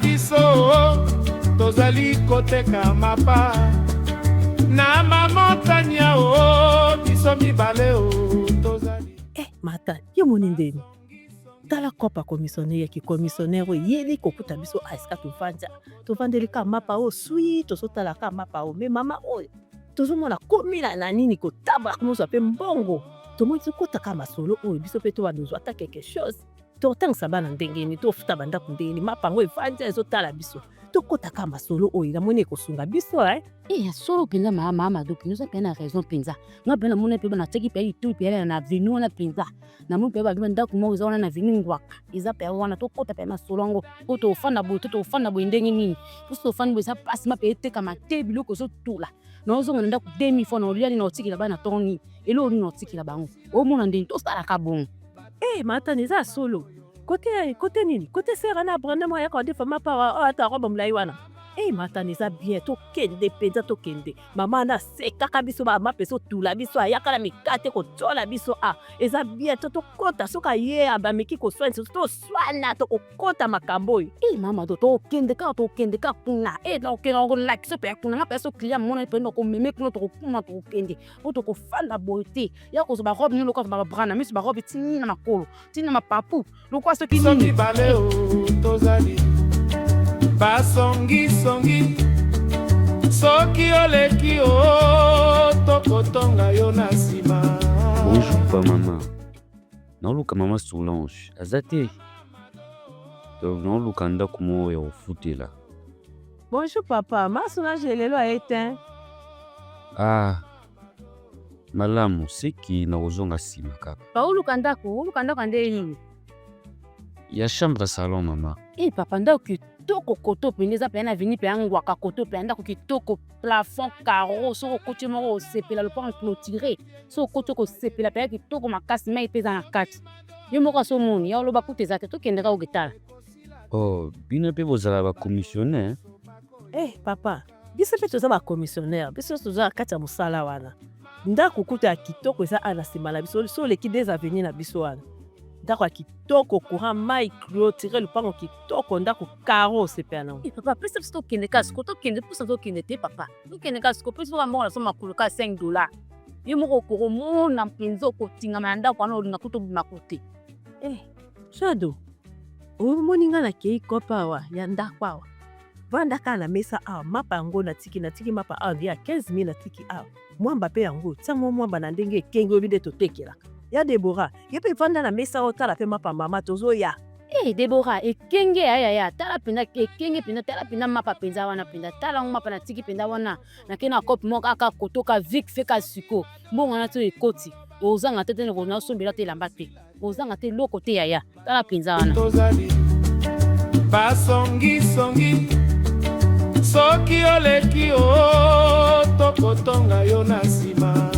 biso tozali koteka mapa na mama Tania o biso mibale o tozali. Eh, Martin, yo moni ndeni tala kopa commissionnaire ya kicommissionnaire oyo eyeli kokuta biso esika tovandi tovandeli ka mapa oyo sui tozotala ka mapa oyo me mama oyo tozomona komi na nini kotambola komozwa mpe mbongo tomoni tokotaka masolo oyo biso mpe tobanda ozwa ata quelque chose totangisa bana ndenge nini tofuta bandako ndenge nini mapa yango evandi ezotala biso tokotaka masolo oyo namoni ekosunga biso eh? Eh, ya solo mpenza mama mama do mpenza oza mpenza na raison mpenza. Nga mpenza namoni mpe natiaki mpenza litoi mpenza na avenue wana mpenza. Namoni mpenza babi ndako moko eza wana na avenue Ngwaka eza mpenza wana tokota mpenza masolo yango po tofanda boye to tofanda boye ndenge nini poso tofandi boye eza mpasi mapa etekama te biloko ezotula naozonga na ndako 2000 fois naolia nini naotikela bana ntongo nini eloko nini naotikela bango omona ndenge tosalaka bongo. Eh, matana eza solo kote kote nini kote sera na branda moko ayaka kodefa mapa oyo ata robe molai wana. Eh, matana eza bien tokende mpenza tokende mama wana asekaka biso bamapa ezotula biso ayaka na mikate kotiola biso a eza bien to tokota soki aye ameki koswanisa toswana tokokota makambo oyo. Eh mama do tokende kaka tokende kaka kuna eh nakokende nakolakisa mpe ya kuna nga mpe so client mona mpe nakomeme kuna tokokuna tokokende po tokofanda boye te ya kozwa barobe nini lokola babra na miso barobe ntina makolo ntina mapapu lokola soki biso nini. Mibale o tozali basongisongi soki oleki o tokotonga yo na nsima. Bonjour pa mama. Naoluka mama Solange aza te, donc naoluka ndako moko ya kofutela. Bonjour papa, ma Solange lelo aye te. Ah, malamu seki nakozonga nsima kaka. Baoluka ndako oluka ndako nde nini? Ya chambre salon mama. Eh papa, ndako kitoko koto mpenza eza mpenza na avenue mpenza Ngwaka koto mpenza ndako kitoko plafond carreau soki okoti moko osepela lopango clôturé soki okoti okosepela mpenza kitoko makasi mai mpe eza na kati yo moko aso omoni ya oloba kuta eza te tokende kaka oketala. Oh, bino mpe bozala bacommissionnaire? Eh papa, biso mpe toza bacommissionnaire, biso toza na kati ya mosala wana. Ndako kuta ya kitoko eza awa na nsima na biso so oleki des avenue na biso wana ndako ya kitoko courant mai clôturé lopango kitoko ndako carreau osepela nango. Eh papa, pesa biso tokende kaka siko tokende mposa tokende te papa tokende kaka siko pesa mbongo na so makolo kaka 5 $ yo moko okomona mpenza okotingama na ndako wana olinga kuta obima te. Eh, Shado, omoni nga nakei kopa awa ya ndako awa vanda kaka na mesa awa mapa yango natiki mapa awa ya 15 000 natiki awa mwamba mpe yango tia mwa mwamba na ndenge ekenge oyebi nde totekelaka ya Debora ye mpe vanda na mesa oyo tala mpe mapa mama tozoya. Eh Debora ekenge yayaya tala mpenza ekenge mpenza tala mpenza mapa mpenza wana mpenza tala yango mapa natiki mpenza wana nakei na kope moko kaka kotoka vite fait ka siko mbongo wana ti ekoti ozanga te te nasombela te elamba te ozanga te eloko te yaya tala mpenza wana. Tozali basongisongi soki oleki o tokotonga yo na nsima.